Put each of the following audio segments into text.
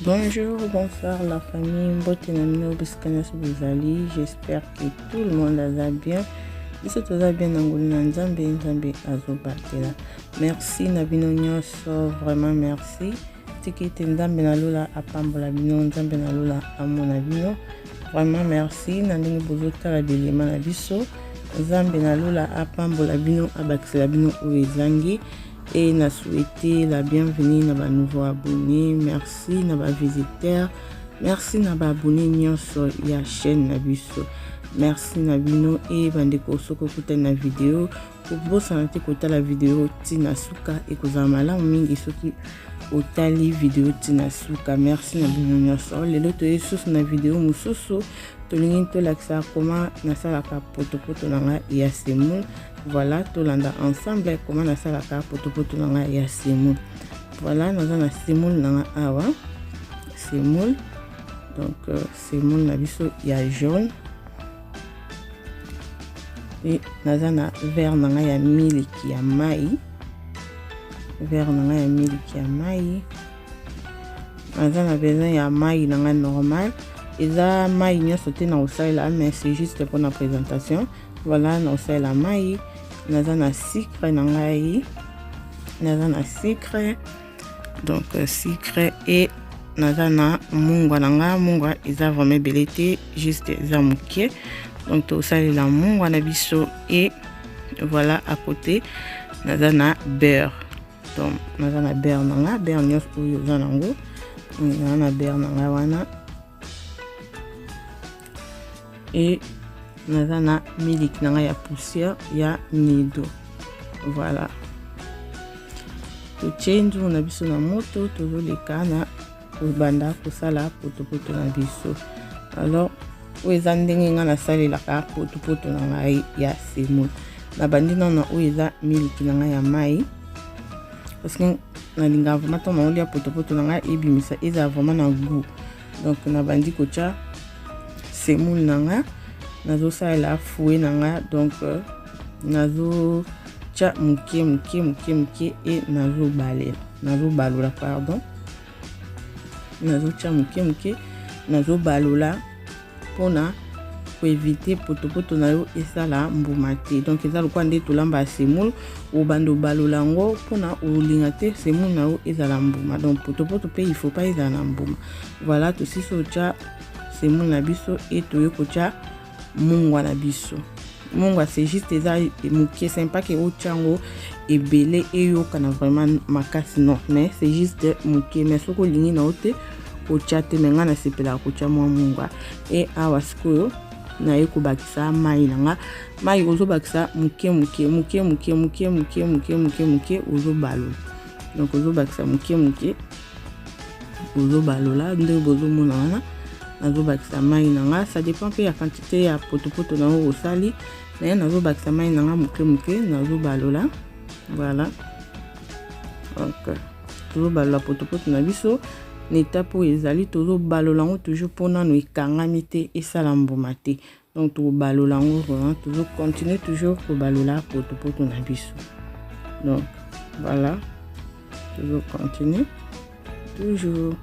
Bonjour, bonsoir la famille. Mbote na bino bisika nyonso bozali. J'espère que tout le monde aza bien. Biso toza bien na ngolu na Nzambe, Nzambe azobatela. Merci na bino nyonso, vraiment merci. Tika ete Nzambe na lola apambola bino, Nzambe na lola amona bino. Vraiment merci na ndenge bozotala bilema na biso. Nzambe na lola apambola bino, abakisela bino oyo ezangi. Et na souhaiter la bienvenue na ba nouveaux abonnés. Merci na ba visiteurs. Merci na ba abonnés nyonso ya chaîne na biso. Merci na bino et bandeko soki okutani na video kobosana te kotala video ti na suka ekozala malamu mingi soki otali video ti na suka. Merci na bino nyonso. Lelo toye susu na video mosusu tolingi tolakisa koma nasalaka potopoto na ngai ya semoule. Voilà, tolanda ensemble comment nasalaka potopoto na ngai ya semoule. Voilà, naza na semoule na ngai awa, semoule. Donc euh, semoule na biso ya jaune et naza na verre na ngai ya miliki ya mai, verre na ngai ya miliki ya mai. Naza na besoin ya mai na ngai normal, eza mai nyonso te na kosalela, mais c'est juste mpona présentation. Voilà, nakosalela mai, naza na sucre na ngai, naza na sucre, donc euh, sucre et naza na mungwa na ngai. Mungwa eza vraiment ebele te, juste eza moke, donc tosalela mungwa na biso. Et voilà, à côté naza na beurre, donc naza na beurre na ngai, beurre nyonso oyo oza nango, naza na beurre na ngai wana. Et naza na miliki na ngai ya poussière ya nido. Voilà, totie nzungu na biso na moto, tozoleka na kobanda kosala potopoto na biso. Alors oyo eza ndenge ngai nasalelaka potopoto na ngai ya semoule. Nabandi nano na oyo eza miliki na ngai ya mai, parce que nalingaka vraiment ntango naolia potopoto na ngai ebimisa ezala vraiment na goût. Donc nabandi kotya semoule na nga, nazosalela fouet na nga, donc euh, nazotya moke moke moke moke e nazobalela, nazobalola, pardon, nazotya moke moke, nazobalola mpona koevite potopoto na yo esala mbuma te. Donc eza lokola nde tolamba ya semoule, obanda obalola yango mpona olinga te semoule na yo ezala mbuma. Donc potopoto mpe il faut pas ezala na mbuma. Voilà, tosisi otya semoule na biso e toye kotya mungwa na biso. Mungwa c'est juste eza moke, c'est pas que otya yango ebele eyokana vraiment makasi, non, mais c'est juste moke. Mais soki olingi na yo te kotya te, me ngai nasepelaka kotya mwa mungwa. E awa sikoyo naye kobakisa mai na nga. Mai ozobakisa moke moke moke moke moke moke moke moke moke, ozobalola. Donc ozobakisa moke moke, ozobalola ndenge bozomona wana. Nazobakisa mai na nga, ça dépend mpe ya quantité ya potopoto na yo osali. Naye nazobakisa mai na nga moke moke, nazobalola. Voilà, donc tozobalola potopoto na biso na etape oyo ezali, tozobalola yango toujours mpo nano ekangami te, esala mbuma te. Donc tokobalola yango vraiment, tozocontinue toujours kobalola potopoto na biso. Donc voilà, tozocontinue toujours.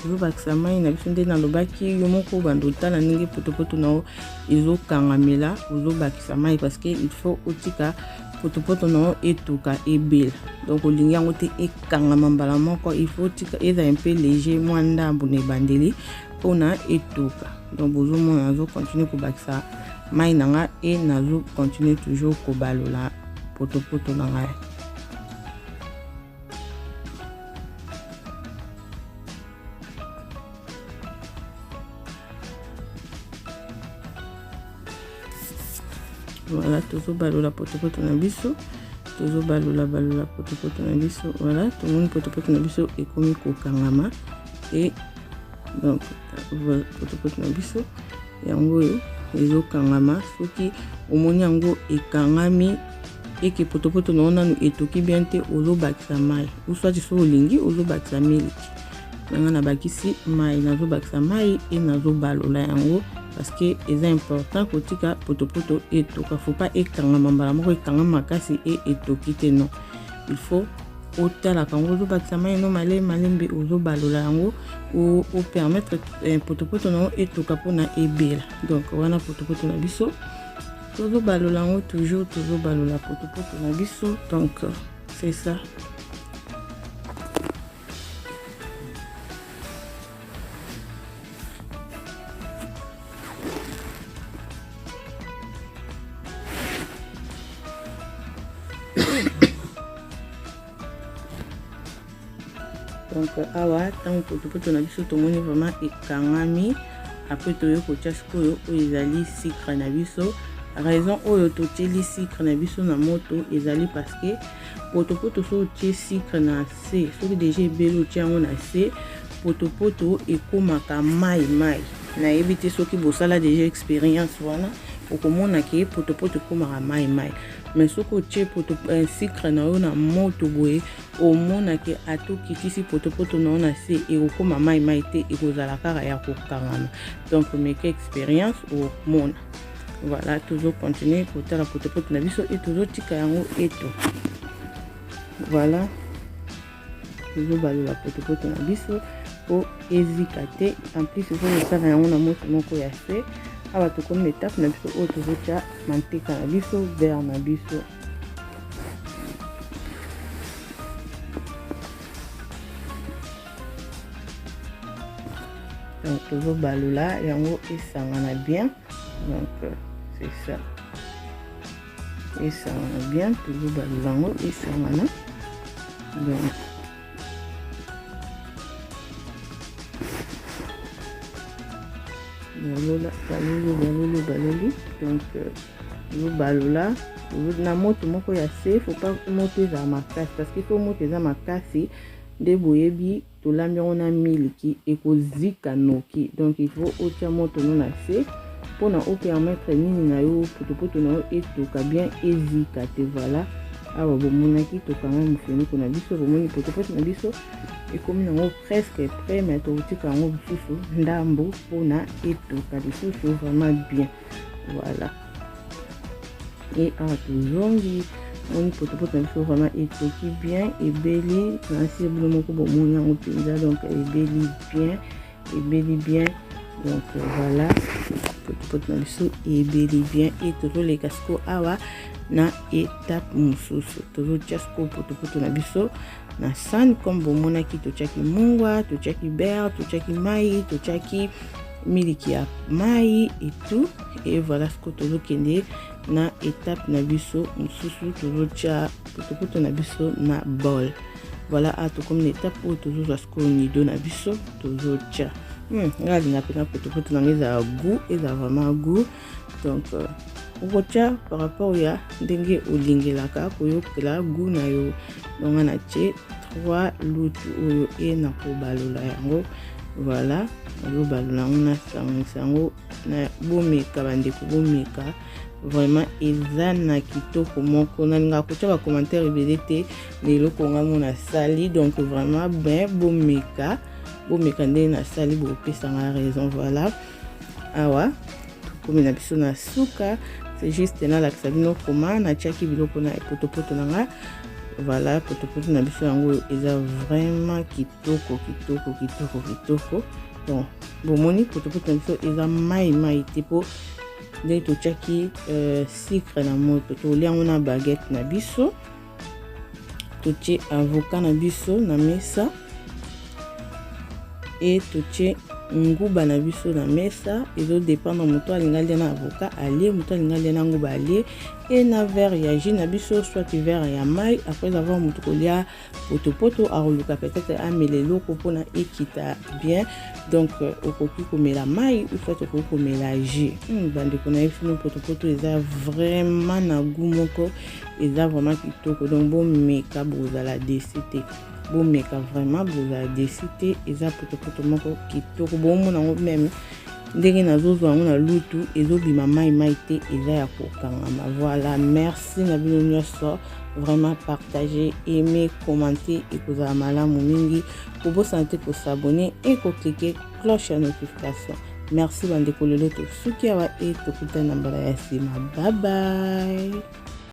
Tozobakisa mai na biso nde nalobaki, yo moko obanda otala ndenge potopoto na yo ezokangamela, ozobakisa mai parce que il faut otika potopoto na yo etuka ebela. Donc olingi yango te ekangama mbala moko, il faut otika ezala mpe léger mwa ndambu na ebandeli mpona etuka. Donc bozomona nazocontinue kobakisa mai na ngai e nazocontinue toujours kobalola potopoto na ngai. Voilà, tozobalola potopoto na biso, tozobalola balola potopoto na biso. Voilà, tomoni potopoto na biso ekomi kokangama. E donc potopoto na biso yango oyo ezokangama. Soki omoni yango ekangami eke potopoto na yo nanu etoki bien te, ozobakisa mai, uswati soki olingi ozobakisa miliki. Nanga nabakisi mai, nazobakisa mai e nazobalola yango. Parce que eza important kotika potopoto etoka, faut pas ekangama mbala moko, ekangama makasi e etoki te. Non, il faut otalaka yango, ozobakisa mai no malembe malembe, ozobalola yango, opermettre potopoto na yango etoka mpona ebela. Donc wana potopoto na biso tozobalola yango toujours, tozobalola potopoto na biso. Donc c'est ça. Donc awa ntango potopoto na biso tomoni vraiment ekangami, après toye kotia sikoyo oyo ezali sucre na biso. Raison oyo totieli sucre na biso na moto ezali parce que potopoto soki otie sucre na se, soki deja ebeli otie yango na se, potopoto ekomaka mai mai. Nayebi te soki bosala deja experience wana, okomona ke potopoto ekomaka mai mai. Mais soki otie poto sucre na yo na moto boye, omona ke ata okitisi potopoto na yo na se, ekokoma mai mai te, ekozala kaka ya kokangama. Donc meke experience, okomona. Voilà, tozocontinue kotala potopoto na biso e tozotika yango eto. Voilà, tozobalola potopoto na biso po ezika te. En plus ifo kosala yango na moto moko ya se. Awa tokomi na etape na biso oyo tozotya manteka na biso, beurre na biso. Donc tozobalola yango esangana bien. Donc c'est ça, esangana bien, tozobalola yango esangana. Donc balola, baloli, baloli, baloli. Donc ozobalola na moto moko ya se, faut pas moto ezala makasi, parce que so moto eza makasi nde boyebi tolambi yango na miliki, ekozika noki. Donc il faut otia moto no na se mpona opermettre nini na yo, potopoto na yo etoka bien, ezika te. Voilà, awa bomonaki tokanga mofuniko na biso, bomoni potopoto na biso ekomi nango presque prêt, mais tokotika yango lisusu ndambo mpona etoka lisusu vraiment bien. Voilà, e awa tozongi, moni potopoto na biso vraiment etoki bien, ebeli na nsi bino moko bomoni yango mpenza. Donc ebeli bien, ebeli bien. Donc voilà, potopoto na biso ebeli bien e tozoleka sikoyo awa na etape mosusu. Tozotia sikoyo potopoto na biso na sani. Comme bomonaki, totiaki mungwa, totiaki beurre, totiaki mai, totiaki miliki ya mai et tout. Et voilà, sikoyo tozokende na etape na biso mosusu, tozotia potopoto na biso na bol. Voilà, a tokomi na etape oyo tozozwa sikoyo nido na biso, tozotia. Ngai alinga mpena potopoto nanga ezala goût, ezala vraiment goût. Donc okotia par rapport ya ndenge olingelaka koyokela goût na yo. Donc nga natie 3 lutu oyo e na kobalola yango. Voilà, nazobalola yango, nasangisa yango na bomeka. Bandeko, bomeka vraiment, eza na kitoko moko. Nalingaka kotia bacommentaire ebele te na eloko nga mo nasali. Donc vraiment ben bomeka, bomeka ndenge nasali, bopesanga raison. Voilà, awa tokomi na biso na suka. C'est juste nalakisa bino koma natiaki biloko na potopoto na nga. Voilà, potopoto na biso yango eza vraiment kitoko, kitoko, kitoko, kitoko. Donc bomoni potopoto na biso eza mai mai te, mpo ndenge totiaki sucre na moto. Tolia yango na baguette na biso, totie avocat na biso na mesa e totie nguba na biso na mesa. Ezodépendre, moto alingi alia na avocat alie, moto alingi alia na nguba alie, e na verre ya jus na biso, soit verre ya mai. Après avoir moto kolia potopoto, akoluka peut-être amela eloko mpona ekita bien. Donc okoki komela mai ou soit okoki komela jus. Bandeko, nayebi bino potopoto eza vraiment na goût moko, eza vraiment kitoko. Donc bomeka, bozala déçus te. Bomeka vraiment, bozala déçus te. Eza potopoto moko kitoko. Bomona yango même ndenge nazozwa yango na lutu, ezobima mai mai te, eza ya kokangama. Voilà, merci na bino nyonso vraiment. Partager, aimer, commenter, ekozala malamu mingi. Kobosana te kos'abonner e kocliquer cloche ya notification. Merci bandeko, lelo tosuki awa e tokutana na mbala ya nsima. Bye bye.